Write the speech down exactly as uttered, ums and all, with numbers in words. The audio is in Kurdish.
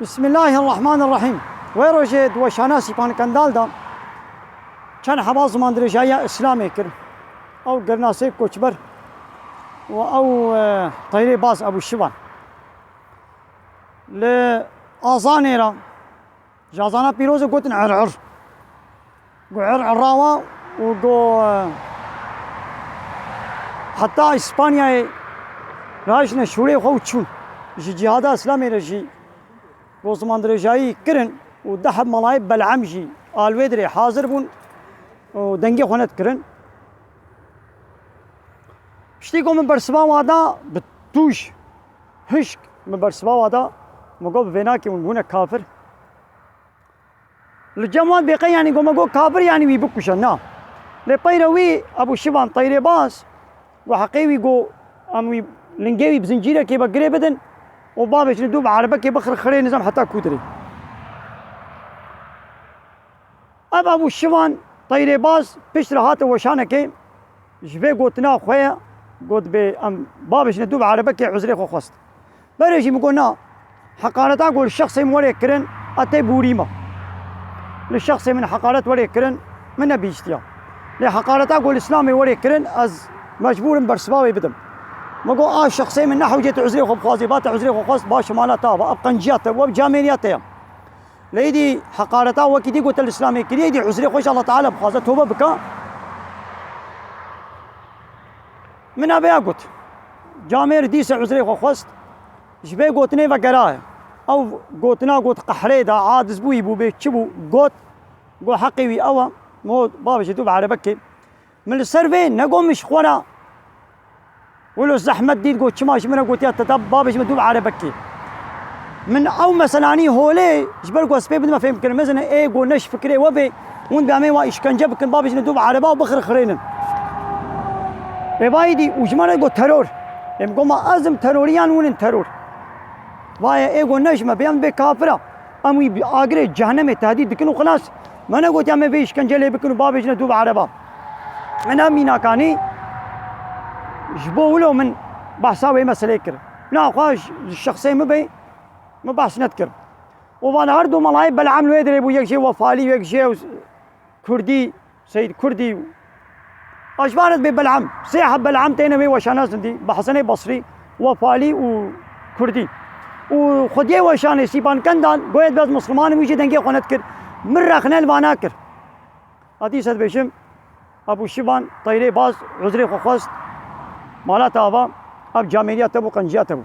Bismillahirrahmanirrahîm. Wê rojê di weşana Sîpan Kendal de çend heba zimandirêjayiya Îslamê kir. Ew girnasê koçber û ew, e, teyrê baz Ebû Şivan. Li azanê re, ji azana pîrozê gotin ir ir. Got ir ir rawa û got, e, heta Îspanyayê rahiştine şûrê xwe û çûn. Ji cîhada Îslamê re jî got zimandirêjayî kirin û deh heb malayê Bel'em jî a li wê dirê hazir bûn û dengê xwe nedikirin. Piştî ku min bersiva wa da bi tûj, hişk min bersiva wa da, min got bi vê nakê hûn bûne kafir. Li cem wan bêqe, yanî got, me got kafir, yanî wî bikuje, na. Lê peyre wî Ebû Şivan Teyrê Baz got heqê wî, got em wî lingê wî bi zincîrekê ve girê bidin û bavêjin dû bi erebekê bixirxirê nizam heta kûdirê. Ev Ebû Şivan Teyrê Baz pişt re hate weşanekê ji vê gotina xwe ye, got bê em bavêjin dû bi erebekê uzrê xwe xwest. Berê jî min got na, heqareta ku li şexsê min werê kirin, a tê bûrî me. Li şexsê min heqaret werê kirin, min nebihîstiya. Lê heqareta ku li Îslamê werê kirin, ez mecbûr im bersiva wê bidim. Min got a şexsê min nehewce tu uzrê xwe bixwazî, ba te uzrê xwe xwest, baş mala te ava, ev qenciya te, ev camêriya te ye. Lê îdî heqareta wekî dî ku te li Îslamê kiriye, îdî uzrê xwe ji Allah Teala bixwaze, tobe bike. Min ev ya got. Camêr dîse uzrê xwe xwest. Ji vê gotinê ve geraye. Ew gotina got qehrê da, aciz bûyî bû, bê çi bû, got, got heqê wî ew e, mo bavêje dû bi erebekê. Min li ser vê negot min ji xwe re wilo zehmet dît, got çima ji min re gotiya te da bavêje min dû bi erebekê. Min ew meselanî holê ji ber ku ez pê bidime fêm kirin. Mezin ê got ne ji fikirê we bê, hûn dê em ê wa îşkence bikin, bavêjin dû bi ereba û bixirxirênin. Ê vayî dî û ji me re got teror. Ê min got ma ez im terorî yan hûn in teror? Vaye ê got ne ji me bê, em bê kafira. Em wî bi agirê cehennemê tehdît dikin û xilas. Me negotiya me vê îşkence lê bikin û bavêjine dû bi ereba. Min ev mînakanî ji bo wilo min behsa wê meselê kir. Naxwe ji şexsê min bê, min behs nedikir. Û van her du melayê Bel'am li wê dirê bû, yek jê Wefalî, yek jê Kurdî, Seyîd Kurdî. Eşvaret bê Bel'am. Sê heb Bel'am têne wê weşana zindî. Bi Hesenê Basrî, Wefalî û Kurdî. Û xwediyê weşanê Sîpan Kendal, goyê ez Misliman im, wî jê dengê xwe nedikir. Min rexne li vana kir. A dîsa dibêjim, Ebû Şivan Teyrê Baz uzrê xwe xwest, mala te ava, ev camêriya te bû, qenciya te bû.